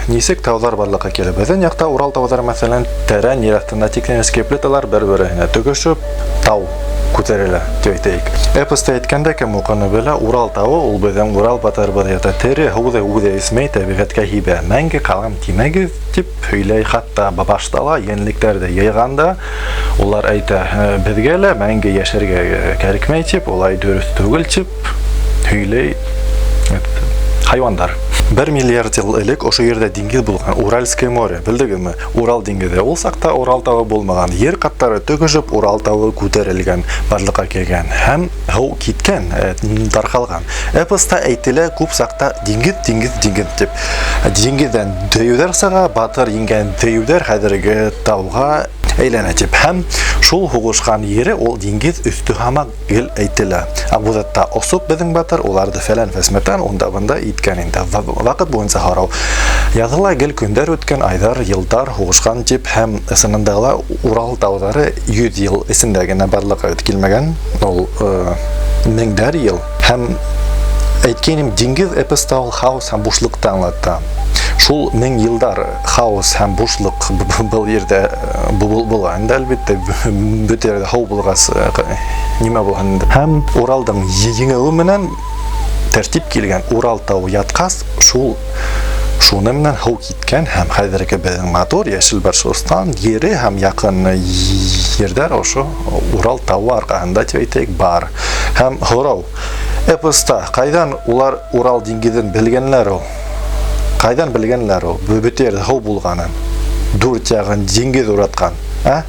Нисек тауҙар барлыҡҡа килә? Беҙҙең яҡта Урал тауҙары, мәҫәлән, тәрән ер аҫтында тикләнескә плиталар бер-береһенә төгөшөп, тау күтәрелә, тип әйтәйек. Эпоста әйткәндә, кем уҡыны белә, Урал тауы ул беҙҙең Урал батырыбыҙ ята. Тере һыуҙы үҙе эсмәй, тәбиғәткә һибә. Мәңге ҡалам тимәгеҙ, тип һөйләй. Хатта башта ла йәнлектәрҙе йыйғанда улар әйтә, беҙгә лә мәңге йәшәргә кәрәкмәй тип, улай дөрөҫ түгел тип һөйләй хайуандар. 1 миллиард йыл элек ошо ерҙә диңгеҙ булған, Уральское море, белдегеҙме? Урал диңгеҙе. Ул саҡта Урал тауы булмаған. Ер ҡаттары төгөшөп, Урал тауы күтәрелгән, барлыҡҡа килгән һәм һыу киткән, тарҡалған. Эпоста әйтелә күп саҡта диңгеҙ, диңгеҙ, диңгеҙ тип. Диңгеҙҙән дейеүҙәр сыға, батыр еңгән дейеүҙәр хәҙерге тауға әйләнә тип. Һәм шул һуғышҡан ере ул диңгеҙ өҫтө һамаҡ гел әйтелә. Абуҙатта осоп беҙҙең батыр уларҙы фәлән фәсмәтән унда-бында иткән инде. Ваҡыт буйынса һорау яҙыла, гел көндәр үткән, айҙар, йылдар һуғышҡан тип, һәм ысынында ла Урал тауҙары 100 йыл эсендә генә барлыҡҡа килмәгән, ул меңдәр йыл. Һәм әйткәйнем, диңгеҙ эпоста ул хаос һәм бушлыҡты аңлата. Шул мең йылдар хаос һәм бушлыҡ был ерҙә була инде, әлбиттә, бөтә ерҙә һыу булғас, нимә булһын инде. Һәм Уралдың еңеүе менән тәртип килгән. Урал тауы ятҡас, шул шуны менән һыу киткән, һәм хәҙерге беҙҙең матур йәшел Башҡортостан ере һәм яҡын ерҙәр ошо Урал тауы арҡаһында тип әйтәйек бар. Һәм һорау: эпоста ҡайҙан улар Урал диңгеҙен белгәнләр ул? Ҡайҙан белгәнләр ул? Бөтә ерҙә һыу булғанын. Дүрт яғын диңгеҙ уратҡан. Ә?